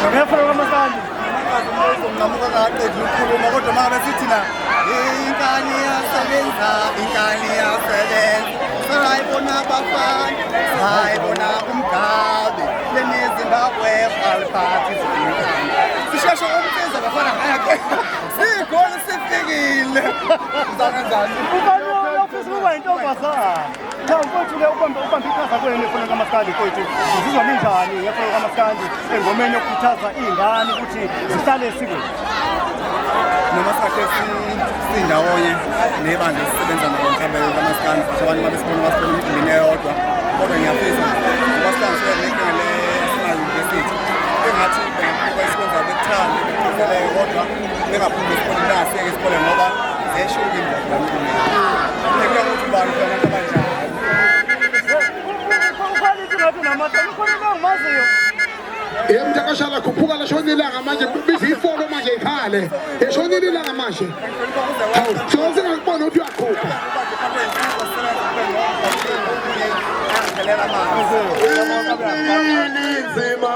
Ngiyafuna kwamaskandi. Nqamuka kaqedi ukukhuluma kodwa uma ngabe sithi na inkani iyasebenza, inkani iyasebenza, sayibona abafana, sayibona umgabe lenizimbabwe aliphathi izinkani sisheshe umsiza abafana ngeke sikhona sifikile uzakenzani. Ubani ofisa ukuba intombazane? Cha mfowethu-ke ubambe iqhaza kwenu efuna kamaskandi mfowethu. Uzizwa ninjani ngefuna kamaskandi engomeni yokukhuthaza iy'ngane ukuthi zihlale esikweni? Noma sakhe sindawonye nebandla esisebenza nalo mhlawumbe kamaskandi, futhi abantu uma besibona basibona emicimbini eyodwa, kodwa ngiyafisa ngoba sihlanganiswe nenkinga le yasema-university, engathi bengabuka esikwenzayo bekuthande bekuqhuzeleke, kodwa bengaphumi esikoleni bengasiyeki isikole ngoba ziyashuka indaba lamculweni ekuya ukuthi ubani abantu abanjani. Ukhwalithi ngathi unamahla, ukhona into ongimaziyo. Ye mntakashala khuphuka lashona ilanga manje, biza ifolo manje ikhale. Eshonile ilanga manje. Hawu, so singakubona ukuthi uyakhupha. Inzima.